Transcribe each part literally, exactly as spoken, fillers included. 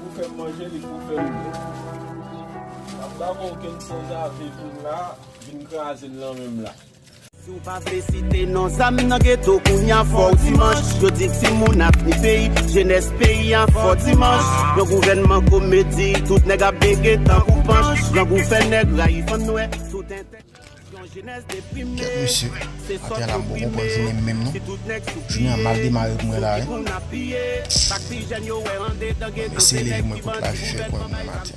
Pou fè m manje, li pou fè m bwè. M ap ba w okenn sanzave vin la, vin kraze l nan men m la. Si w pa vle site non zam nan geto, kounye a fò w dimanch. Yo di timoun ap ni peyi, jenès peyi a fò dimanch. Yon gouvènman komedi, tout nèg ap bege tankou panch. Grangou fè nèg rayi fanm nwè, tout entèl. Kèt mesye, atè la m poko pran jounen menm non. Jounen an mal demare pou mwen la wi. M eseye leve mwen kout lavi fè kwè mwen maten.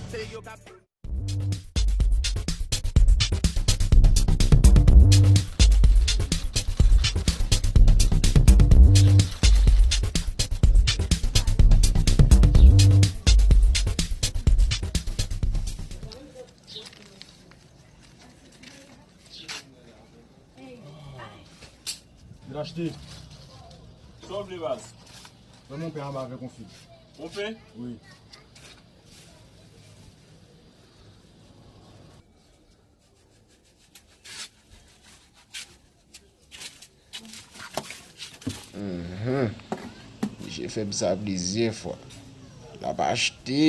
Vin achte. Sa w vle baz? Mwen monpe anba avèk yon fi. Monpe? Wi. Mhm. Misye fè m sa plizyè fwa. L ap achte,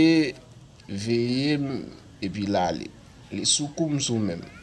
veye m, epi l ale. Li sou kou m sou men m.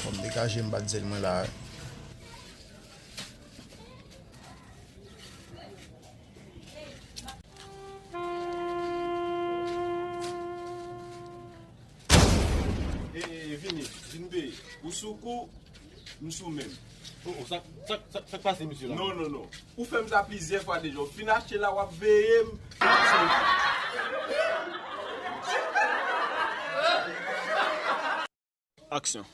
Fò m degaje m bat zèl mwen la. E, e, vini, vin veye. Ou sou kou, m sou men m. Oh, oh, sa, sa, sa, sa k pase, mesye la? Non, non, non. Ou fè m sa plizyè fwa deja. Ou fin achte la, w ap veye m. Aksyon.